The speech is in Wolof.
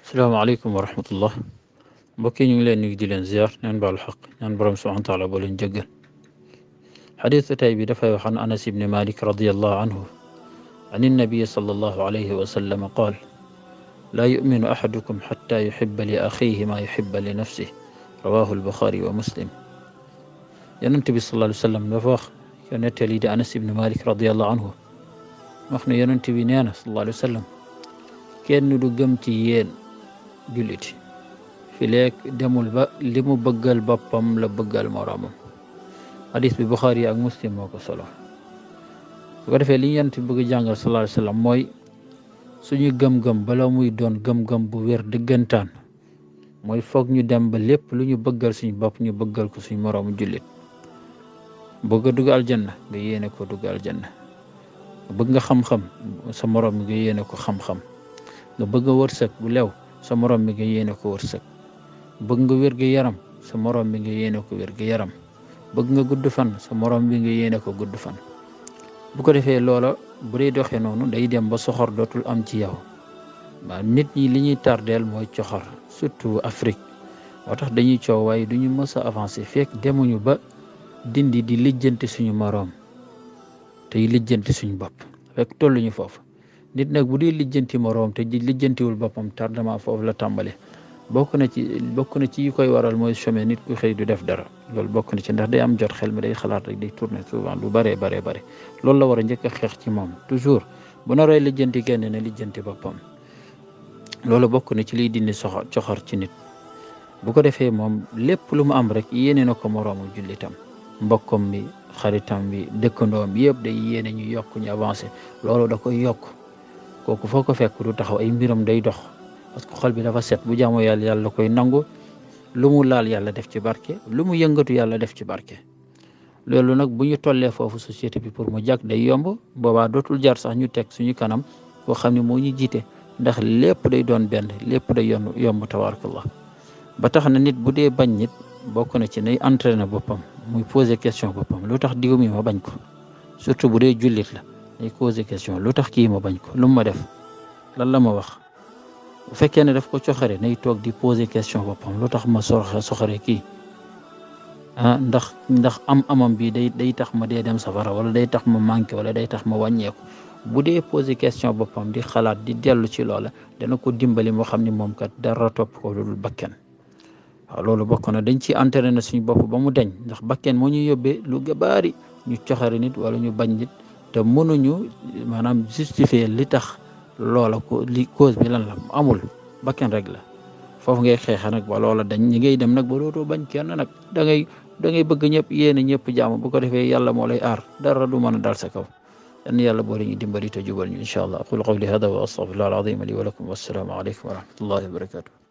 salaamaaleykum wa rahmatullah mbokk yi ñu ngi leen nuyu di leen ziar neen baalu xaq ñaan borom subhanahu wa taala boo leen jëggal xadiisu tey bi dafay wax an Anas ibni Malik radiallahu anhu an innabiyi sallallahu alayhi wa sallam qaal laa yuminu ahadukum xatta yuxiba li axiihi maa yuxiba li nafsih rawahu albuxaari wa muslim. yonent bi sallallahu alayhi wa sallam dafa wax yo nettali di Anas ibni Malik radiallahu anhu wax ne yonent bi nee na sallallahu alayhi wa sallam kenn du gëm ci yéen julliti fi leeg demul ba li mu bëggal boppam la bëggal moroomam. hadis bi Buxaari ak Muslim moo ko solo. su ko defee li ñu yonent bi bëgg jàngal sallallahu alayhi wa sallam mooy suñu gëm-gëm bala muy doon gëm-gëm bu wér dëggantaan mooy foog ñu dem ba lépp lu ñu bëggal suñu bopp ñu bëggal ko suñu moroomu jullit. bëgg a dugg aljanna nga yéene ko dugg aljanna, bëgg nga xam-xam sa moroom mi nga yéene ko xam-xam, nga bëgg nga wërsëg bu lew sa morom mi nga yéene ko wërsëg, bëgg nga wér-gu-yaram sa morom mi nga yéene ko wér-gu-yaram, bëgg nga gudd fan sa morom mi nga yéene ko gudd fan. bu ko defee loola bu dee doxee noonu day dem ba soxor dootul am ci yow. waaw nit ñi li ñuy tardeel mooy coxor, surtout Afrique. moo tax dañuy coow waaye duñu mës a avancer fekk demuñu ba dindi di lijjanti suñu moroom tey lijjanti suñu bopp fekk tolluñu foofu. nit nag bu dee lijjanti moroom te di lijjantiwul boppam tardement foofu la tàmbale. bokk na ci yi koy waral mooy chômer, nit ku xëy du def dara. loolu bokk na ci ndax day am jot, xel mi day xalaat rek day tourner souvent lu bare loolu la war a njëkk a xeex ci moom. toujours bu naree lijjanti kenn ne lijjanti boppam. loolu bokk na ci liy dindi coxor ci nit. bu ko defee moom lépp lu mu am rek yéene na ko moroomu jullitam, mbokkam bi, xaritam bi, dëkkandoom bi yëpp day yéene ñu yokk ñu avancé. loolu da koy yokk. kooku foo ko fekk du taxaw, ay mbiram day dox parce que xol bi dafa set. bu jaamoo yàlla koy nangu, lu mu laal yàlla def ci barke, lu mu yëngatu yàlla def ci barke. loolu nag bu ñu tollee foofu société bi pour mu jag day yomb. boobaa dootul jar sax ñu teg suñu kanam koo xam ne moo ñu jiite, ndax lépp day doon benn, lépp day yomb tabarakallah. ba tax na nit bu dee bañ nit bokk na ci nay entraîné boppam, muy poser question boppam, lu tax diw mi ma bañ ko. surtout bu dee jullit la day poser question, lu tax kii ma bañ ko, lu mu ma def, lan la ma wax. bu fekkee ne daf ko coxare nay toog di poser question boppam, lu tax ma soxare kii. ndax amam bi day tax ma dee dem safara, wala day tax ma manqué, wala day tax ma wàññeeku. bu dee poser question boppam di xalaat di dellu ci loola dana ko dimbali moo xam ne moom kat dara topp ko lu dul bakken. waaw loolu bokk na dañ ci entraîné suñu bopp ba mu deñ, ndax bakken moo ñu yóbbee lu bari ñu coxare nit wala ñu bañ nit te mënuñu maanaam justifier li tax loola ko li cause bi lan la amul. bakken rek la. foofu ngay xeexa nag ba loola dañ ñi ngay dem nag ba dootoo bañ kenn nag da ngay bëgg ñëpp yéene ñëpp jàmm. bu ko defee yàlla moo lay aar, dara du mën a dal sa kaw. yan yàlla boole ñu dimbali te jubal ñu incha allah. aqulu qawli hada wa astaghfirullah al azim li wa lakum. wassalaamu aleykum wa rahmatullahi wa barakatuh.